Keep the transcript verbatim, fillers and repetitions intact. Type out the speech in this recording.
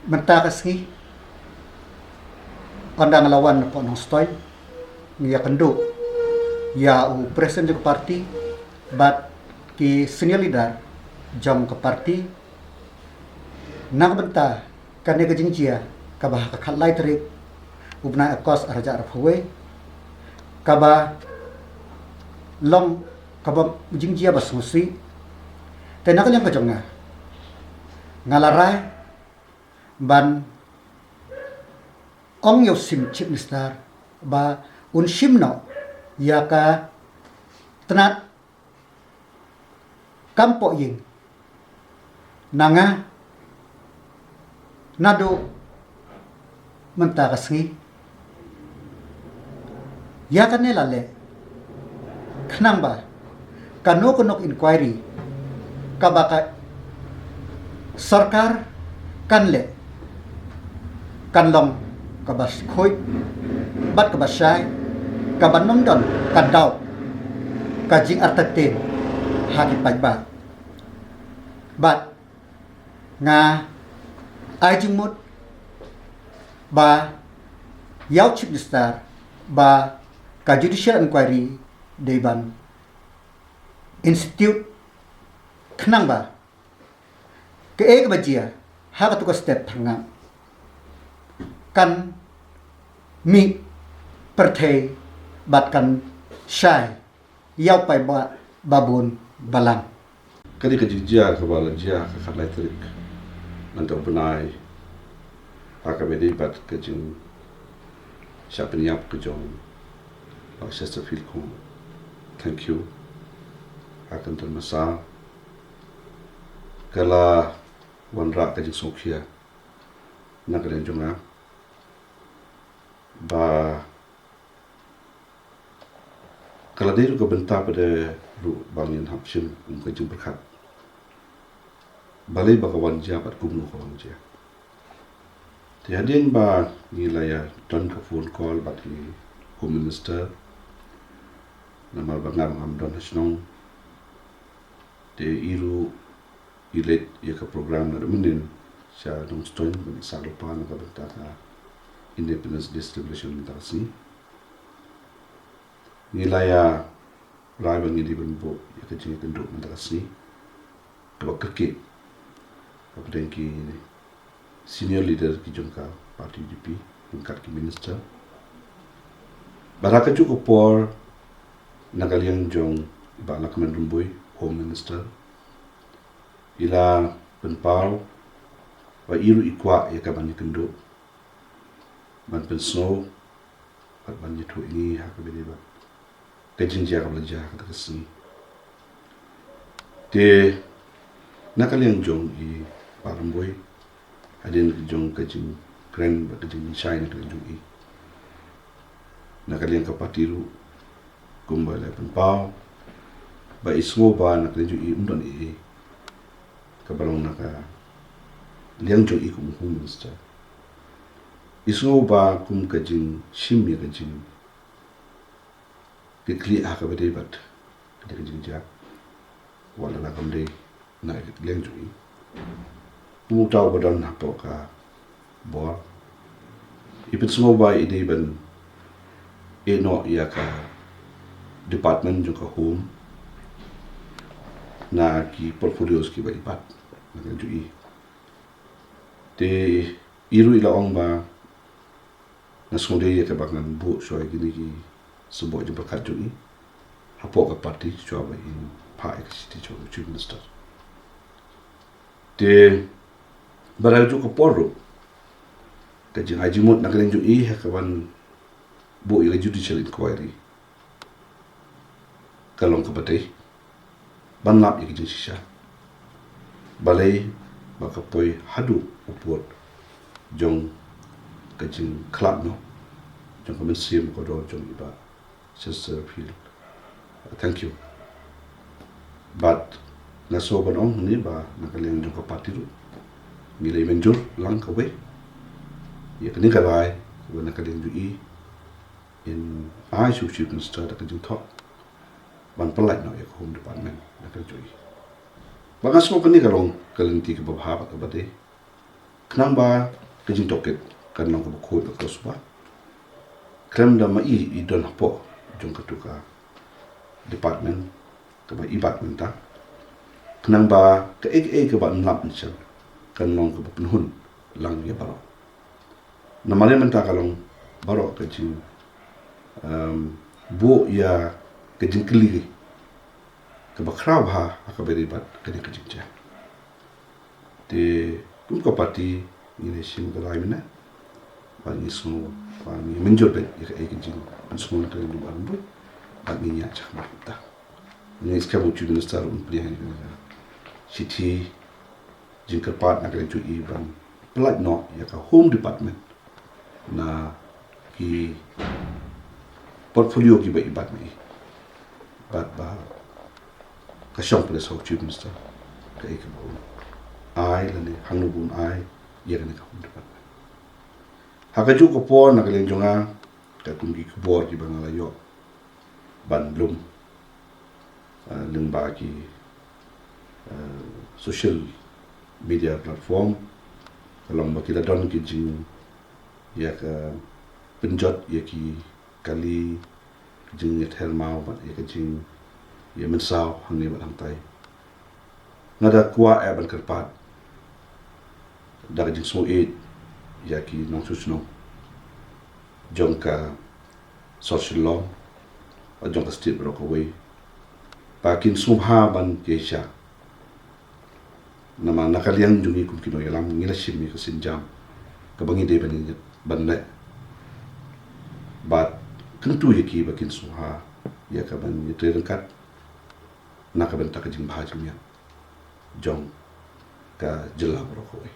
Mynta ka sngi, ynda nga la wan na Port Nongstoiñ, ngi ïa kynduh ïa u president jong ka party bad ki senior leader jong ka party, na ka bynta kane ka jingjia kaba ha ka khatlai tarik u bnai August arhajar arphew wei, kaba long kaba jingjia ba sngewsih. Te na ka liang ka jong nga, nga la rai ban ong ïa u Chief Minister ba un shim noh ïa ka tnat kam pohïing na nga naduh mynta ka sngi. Ïa kane la leh khnang ba kano kano ka inquiry kaba ka sorkar kan leh kan long kaba khuid bad kaba shai, kaba nym don ka daw ka jingartatien ha ki paidbah. Bad nga ai jingmut ba ïa u Chief Minister ba ka judicial inquiry dei ban institute khnang ba kaei kaba jia ha katu ka step tyrngam kan mih pyrthei bad kan shai ïa u paidbah ba bun balang. Kane ka jingjia kaba la jia ha ka khatlai tarik mynta u bnai, ha kaba dei bad ka jingshah pynïap ka jong Bah Chesterfield Khongwat, thank you, ha ka kyntur masa ka la wanrah ka jingsngewkhia na ka liang jong nga ba ka la dei ruh ka bynta pat ruh ba ngin hap shim kum ka jingpyrkhat balei ba ka wan jia bad kumno ka wan jia. Te hadien ba ngi la ïa don ka phone call bad i Home Minister, namar ba nga ngam don ha shnong, te i ruh i leit ïa ka program naduh mynnin sha Nongstoiñ ban ïa sah lypa na ka bynta ka Independence Day celebration mynta ka sngi. Ngi la ïa rai ba ngi dei ban buh ïa ka jingïakynduh mynta ka sngi kaba kyrkieh hapdeng ki senior leader ki jong ka party U D P ryngkat ki minister. Bad ha kajuh ka por na ka liang jong i Bah Lahkmen Rymbui, Home Minister, i la pynpaw ba i ruh i kwah ïa ka ban ïakynduh ban pynsngew bad ban ïathuh ïa ngi ha kaba dei bad ka jingjia kaba la jia ha kata ka sngi. Te na ka liang jong i Bah Rymbui, hadien ka jong ka jingkren bad ka jingpynshai na ka liang jong i, na ka liang ka party ruh, kumba la pynpaw ba i sngew ba na ka liang jong i ym don ei ei kaba long na ka liang jong i kum u Home Minister. I sngew ba kum ka jingshim ïa ka jing ka khlieh ha kaba dei bad ka dei ka jingjia, wat la kam dei na ka liang jong i. Kum uta uba don hapoh ka bor, i pynsngew ba i dei ban ïeh noh ïa ka department jong ka Home na ki portfolios kiba i bat na ka liang jong i. Te i ruh i la ong ba nga sngewdei ïa kaba ngan buh shuwa ïa kine ki symboh jingpyrkhat jong i hapoh ka party shuwa ba in phah ïa ka shithi jong u Chief Minister. Te bad ha kajuh ka por ruh ka jingai jingmut na ka liang jong i ha kaban buh ïa ka judicial inquiry ka long kaba dei ban lap ïa ka jingshisha. Balei ba ka poi haduh u pud jong ka jingkhlad noh jong ka mynsiem kordor jong i Bah Chesterfield. Thank you. Bad nga sngewbha ban ong hangne ba na ka liang jong ka party ruh ngi la mynjur lang kawei ïa kane ka rai kaba na ka liang jong i in ai sha u Chief Minister da ka jingthoh ban pynlait noh ïa ka Home Department na ka liang jong i. Ba nga sngew kane ka long ka lynti kaba bha bad kaba dei. Khnang ba ka jingtohkit kan long kaba khuid bad kaba suba. Khlem da ma i i don hapoh jong katu ka department kaba i bat mynta. Khnang ba kaei kaei kaba yn lap yn shem kan long kaba pynhun lang ïa baroh. Namar ïa mynta ka long baroh ka jing, um, buh ïa ka jingkylli kaba khraw ha, ha kaba ïadei bad kane ka jingjia. Te kum ka party ngi la shim ka rai mynne. Ba ngi sngew, ba ngi mynjur bad ïa ka, ïa ka jingpynsngew na ka liang jong u Bah Lamdoi. Ba ngi ïa shah mynta. Ngi skhem u Chief Minister un pynïaid ïa ka shithi jingkyrpad na ka liang jong i ban pyllait noh ïa ka Home Department na ki portfolio kiba i bat ma i. Bad ba ka shong pynlong sa u Chief Minister kaei kaba un ai lane hangno ba un ai ïa kane ka Home Department. Ha kajuh ka por na ka liang jong nga, katkum ki khubor kiba nga la ïoh ban lum, uh, lyngba ki, uh, social media platform, ka long ba ki la don ki jing, ïa ka pynjot ïa ki kali, jingïather maw bad ïa ka jingïamynsaw hangne bad hangtai. Nga da kwah eh ban kyrpad da ka jingsngewbha ïa ki nongshong shnong jong ka sor Shillong, jong ka state baroh kawei, ba kin sngewbha ban ïaishah. Namar na ka liang jong ngi kum ki nongïalam ngi la shim ïa ka sienjam kaba ngi dei ban, ban leh. Bad kyntu ïa ki ba kin sngewbha ïa ka ban ïatrei ryngkat na ka bynta ka jingbha jingmiat jong ka jylla baroh kawei.